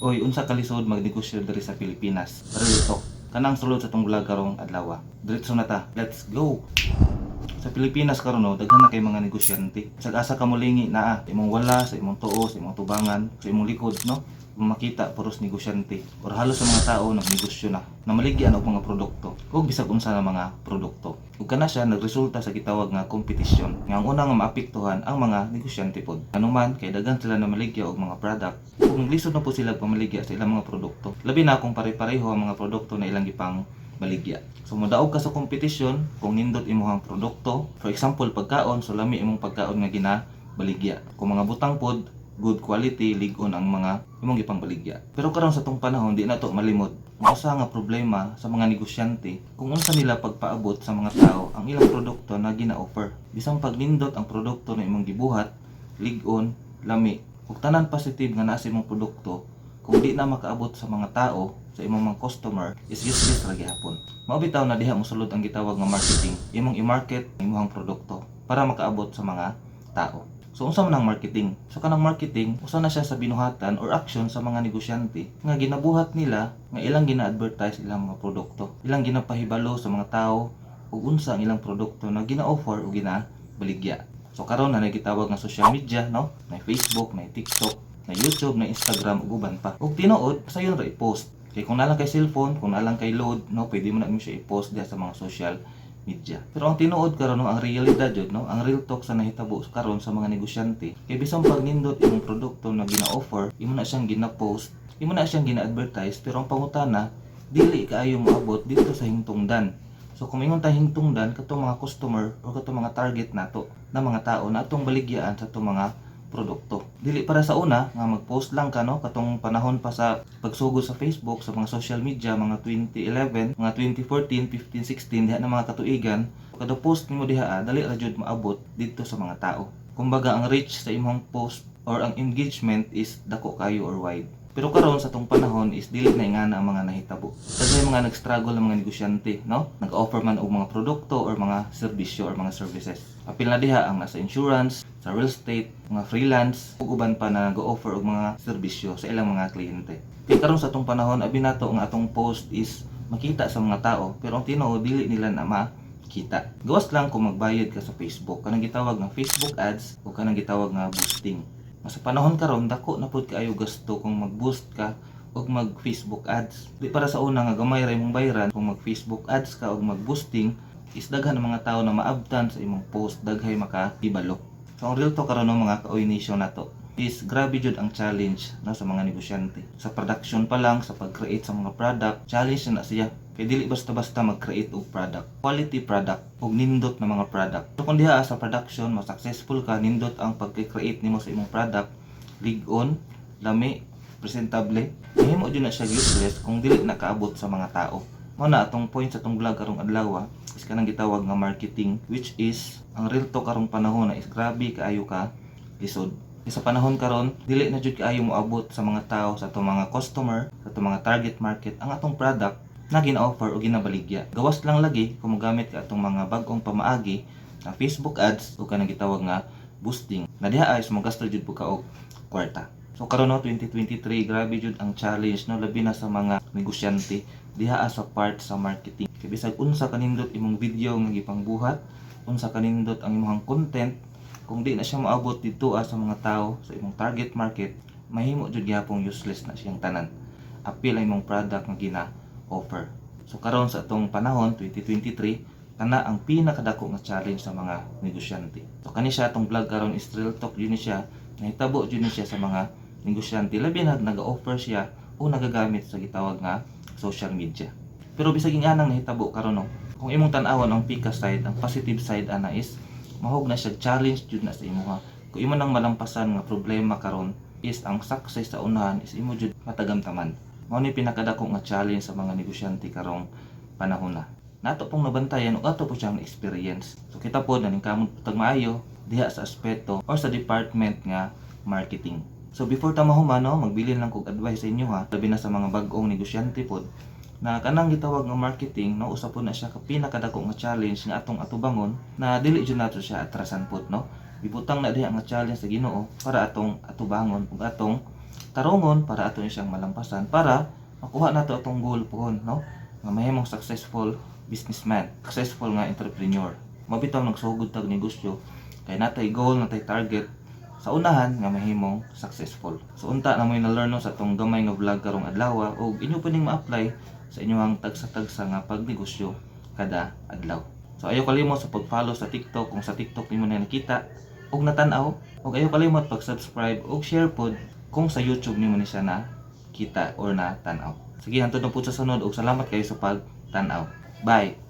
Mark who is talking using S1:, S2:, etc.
S1: Oy, unsa kalisod magnegosyo diri sa Pilipinas? Real talk. Kanang sulod sa tong vlog karong adlaw. Diretso na ta. Let's go. Sa Pilipinas karon, no, daghan na kay mga negosyante. Bisag asa ka molingi, naa imong wala sa imong tuo, sa imong tubangan, sa imong likod, no? Makita puros negosyante or halos sa mga tao nagnegosyo na namaligyan og mga produkto ug bisag unsa na mga produkto. Ug kana siya nagresulta sa gitawag nga kompetisyon nga ang una nga maapektuhan ang mga negosyante pod. Anuman kay daghan sila na maligya og mga product ug naglisod na po sila pamaligya sa ilang mga produkto. Labi na kung pare-pareho ang mga produkto na ilang gipang baligya. So modaog ka sa kompetisyon kung nindot imong produkto. For example, pagkaon, so lami imong pagkaon nga gina baligya. Kung mga butang pod, good quality, lig-on ang mga imong gipang baligya. Pero karon sa tong panahon, di na to malimod. Mausa nga problema sa mga negosyante kung unsa nila pagpaabot sa mga tao ang ilang produkto na gina-offer. Bisan pagnindot ang produkto na imong gibuhat, lig-on, lami, ug tanan positive nga naa sa imong produkto, kung di na makaabot sa mga tao, sa imong mga customer, is useless ra gihapon. Mao bitaw na diha mosulod ang gitawag nga marketing. Imong i-market ang imong produkto para makaabot sa mga tao. So unsa man ang marketing? So kanang marketing, usa na siya sa binuhatan or action sa mga negosyante nga ginabuhat nila nga ilang gina-advertise ilang mga produkto. Ilang ginapahibalo sa mga tao ug unsa ang ilang produkto na gina-offer o ginabaligya. So karon na gitawag nga social media, no? Na Facebook, na TikTok, na YouTube, na Instagram ug uban pa. Ug tinuod, sayon ra i-post. Kay kung naa lang kay cellphone, kung naa lang kay load, no, pwede mo na mo siya i-post diha sa mga social media. Pero ang tinuod karon, no, ang realidad jud, no, ang real talk sa nahitabo karon sa mga negosyante, kay bisan pag nindot imong produkto na gina-offer, imo na siyang gina-post, imo na siyang gina-advertise, pero ang pangutana, dili kaayo moabot dito sa hingtungdan. So kung ingon ta hingtungdan, katong mga customer o katong mga target nato na mga tao na atong baligyaan sa atong mga produkto. Dili para sa una nga mag-post lang ka, no, katong panahon pa sa pagsugod sa Facebook, sa mga social media, mga 2011, mga 2014, 15, 16 diha na mga katuigan, kada post nimo diha, dali ra jud maabot didto sa mga tao. Kumbaga ang reach sa imong post or ang engagement is dako kayo or wide. Pero karon sa tong panahon is dili na ingana ang mga nahitabo. Daghay mga nag-struggle ng mga negosyante, no? Nag-offer man og mga produkto or mga serbisyo or mga services. Apil na diha ang nasa insurance, sa real estate, mga freelance, ug uban pa na nag-offer og mga serbisyo sa ilang mga kliyente. Kay karon sa atong panahon, abi nato nga atong post is makita sa mga tao, pero ang tinuod dili nila na makita. Gawas lang kung magbayad ka sa Facebook, kanang gitawag nga Facebook ads o kanang gitawag nga boosting. Sa panahon karon, dako na pud kaayo gasto kung mag-boost ka og mag Facebook ads. Di para sa una nga gamay ra imong bayran. Kung mag Facebook ads ka og mag boosting is daghan ang mga tao na maabtan sa imong post, daghay makahibalo. So ang real talk karon, no, mga ka-Oy Nation nato, is grabe jud ang challenge, no, sa mga negosyante. Sa production pa lang, sa pag-create sa mga product, challenge na siya. Kay dili basta-basta mag-create og product. Quality product ug nindot na mga product. So kung diha sa production, mas successful ka, nindot ang pag-create nimo sa imong product, lig-on, lami, presentable, mahimo jud na siya useless kung dili na kaabot sa mga tao. Mao na atong point sa atong vlog karong adlaw is kanang gitawag nga marketing, which is ang real talk karong panahon na is grabe kaayo ka lisod. Sa panahon karon, dili na jud kaayo moabot sa mga tao, sa atong mga customer, sa atong mga target market ang atong product na gina-offer o ginabaligya. Gawas lang lagi kung mogamit ka atong mga bag-ong pamaagi na Facebook ads o kanang gitawag nga boosting. Na diha ay mogasto jud po ka og kwarta. So karon, no, 2023, grabe jud ang challenge, no, labi na sa mga negosyante diha sa part sa marketing. Kay bisag unsa kanindot imong video nga gipangbuhat, unsa kanindot ang imong content, kung di na siya moabot dito sa mga tao sa imong target market, mahimo jud gihapong useless na siyang tanan. Apil ang imong product nga gina offer. So karon sa atong panahon 2023, kana ang pinakadako nga challenge sa mga negosyante. So kani siya atong vlog karon is real talk jud ni siya, nahitabo jud ni siya sa mga negosyante, labi na naga-offer siya o nagagamit sa gitawag nga social media. Pero bisag inganang nahitabo karon, no, kung imong tan-awon ang pika side, ang positive side ana is mahog na siya challenge jud na sa imuha. Kung imo nang malampasan nga problema karon is ang success sa unahan is imo jud matagamtaman. Mao ni pinakadako nga challenge sa mga negosyante karong panahon na. Nato pong nabantayan ug ato po siyang experience. So kita po naningkamot tag maayo diha sa aspeto or sa department nga marketing. So before ta mahuman, no, magbilin lang kog advice sa inyo ha, labi na sa mga bag-ong negosyante pod na kanang gitawag nga marketing, no, usa po na siya ka pinakadako nga challenge nga atong atubangon na dili jud nato siya atrasan pod, no. Ibutang na diha nga challenge sa Ginoo para atong atubangon ug atong Tarungon para ato ni siyang malampasan para makuha nato atong goal pohon, no, nga mahimong successful businessman, successful nga entrepreneur. Mao bitaw nagsugod tag negosyo kay natay goal, natay target sa unahan nga mahimong successful. So unta na mo'y na-learn, no, sa atong gamay nga vlog karong adlaw ug inyo pa ning ma-apply sa inyong tagsa-tagsa nga pagnegosyo kada adlaw. So ayaw kalimot sa pag-follow sa TikTok kung sa TikTok nimo na nakita ug natan-aw, ug ayaw kalimot pag-subscribe ug share pod kung sa YouTube nimo ni siya na kita or na tan-aw. Sige, hantod na po sa sunod ug salamat kayo sa pagtan-aw. Bye.